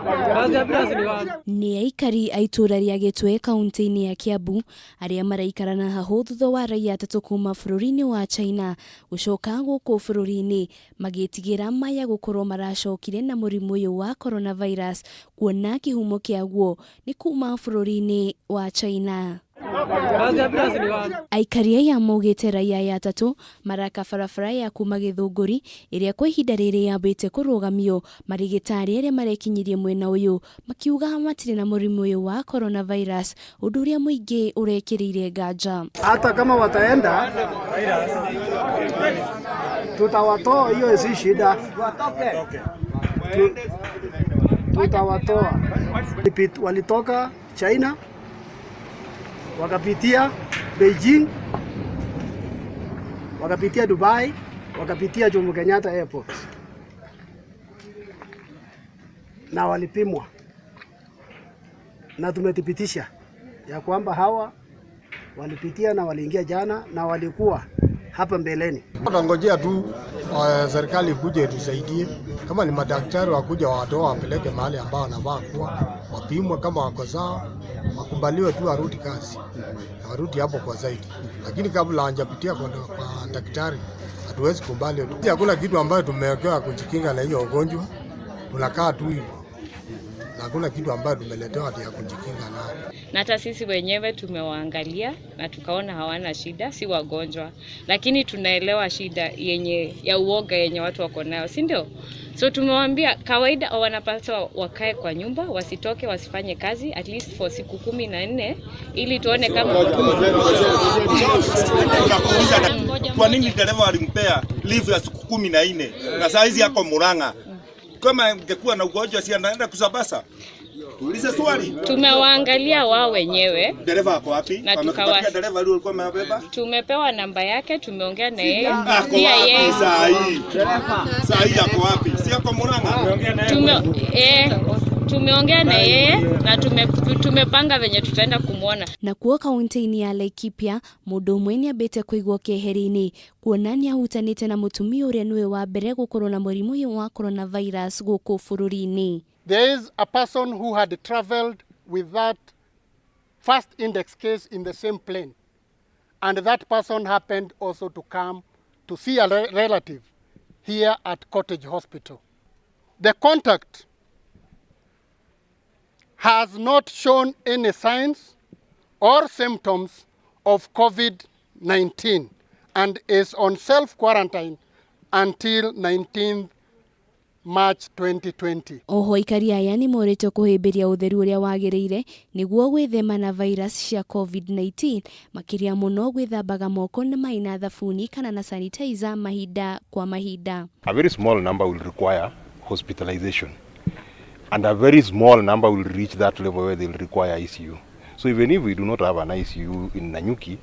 Nĩ aikari a itũra rĩa Gĩtwe kaunti-inĩ ya Kiambu arĩa maraikara na hahũ thutha wa raia atatũ kuma bũrũri-inĩ wa China gũcoka gũkũ bũrũri-inĩ magĩtigĩra maya gũkorwo maracokire na mũrimũ ũyũ wa coronavirus kuona kĩhumo kĩaguo nĩ kuma bũrũri-inĩ wa China. Aikari aya maugĩte raia aya atatũ maraka barabara ya kuma Gĩthũngũri ĩrĩa kwa ihinda rĩrĩ yambĩte kũrũgamio marĩgĩtarĩ arĩa marekinyirie mwena ũyũ makiuga matirĩ na mũrimũ ũyũ wa coronavirus ũndũ ũrĩa mũingĩ ũrekĩrĩire nganja. Hata kama wataenda tutawatoa, hiyo si shida, tutawatoa. Walitoka China wakapitia Beijing, wakapitia Dubai, wakapitia Jomo Kenyatta Airport na walipimwa na tumethibitisha ya kwamba hawa walipitia na waliingia jana na walikuwa hapa mbeleni. Tunangojea tu serikali ikuje tusaidie, kama ni madaktari wakuja watoa wapeleke mahali ambao wanafaa kuwa, wapimwe kama wako sawa, wakubaliwe tu warudi kazi, warudi hapo kwa zaidi, lakini kabla hawajapitia kwa daktari hatuwezi kubali. Hakuna kitu ambayo tumewekewa kujikinga na hiyo ugonjwa, tunakaa tu hivyo na hakuna kitu ambayo tumeletewa ya kujikinga nayo. Na hata sisi wenyewe tumewaangalia na tukaona hawana shida, si wagonjwa, lakini tunaelewa shida yenye ya uoga yenye watu wako nayo, si ndio? So tumewaambia kawaida wanapaswa wakae kwa nyumba, wasitoke, wasifanye kazi at least for siku 14 ili tuone kama Kwa nini dereva alimpea leave ya siku 14 na saa hizi yako Murang'a? Kama ingekuwa na ugonjwa si anaenda kusambaza? Tuulize swali. Tumewaangalia wao wenyewe. Dereva ako wapi? Na Wamekupatia dereva yule alikuwa amebeba? Tumepewa namba yake, tumeongea na yeye. Ako Pia wapi yeye saa hii? Saa hii ako wapi? Si ako Murang'a? Tumeongea na yeye na tumepanga venye tutaenda kumwona. Na kuo kaunti-inĩ ya Laikipia mũndũ ũmwe nĩambĩte kũigwo keheri-inĩ kuona nĩahutanĩte na mũtumia ũrĩa nĩwe wa mbere gũkorwo na mũrimũ ũyũ wa coronavirus gũkũ bũrũri-inĩ. There is a person who had traveled with that first index case in the same plane, and that person happened also to come to see a relative here at Cottage Hospital. The contact has not shown any signs or symptoms of COVID-19 and is on self-quarantine until 19th March 2020. Oho aikari aya nĩ morĩtio kũhĩmbĩria ũtheru ũrĩa wagĩrĩire nĩguo gwĩthema na virus cia COVID-19 makĩria mũno gwĩthambaga moko na maĩ na thabuni kana na sanitizer mahinda kwa mahinda. A very small number will require hospitalization and a very small number will reach that level where they'll require ICU. So even if we do not have an ICU in Nanyuki,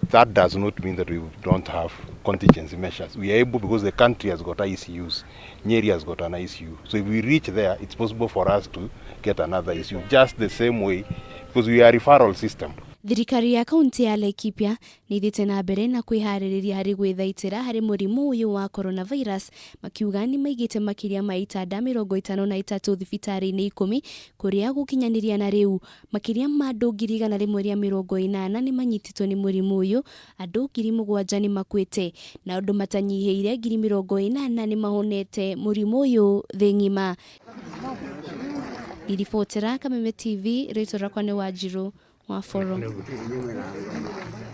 that does not mean that we don't have contingency measures. We are able, because the country has got ICUs, Nyeri has got an ICU. So if we reach there, it's possible for us to get another ICU, just the same way, because we are a referral system. Thirikari ya kaunti ya Laikipia nĩ ĩthiĩte na mbere na kwĩharĩrĩria harĩ gwĩthaitĩra harĩ mũrimũ ũyũ wa coronavirus makiuga nĩ maigĩte makĩria ma itanda 53 thibitarĩ-inĩ 10 kũrĩa gũkinyanĩria na rĩu makĩria ma andũ 180,000 nĩ manyitĩtwo nĩ mũrimũ ũyũ, andũ 7,000 nĩ makuĩte na andũ matanyihĩire 80,000 nĩ mahonete mũrimũ ũyũ thĩ ng'ima. Ngĩribotera Kameme TV, rĩtwa rĩakwa nĩ Wanjirũ wa Boro.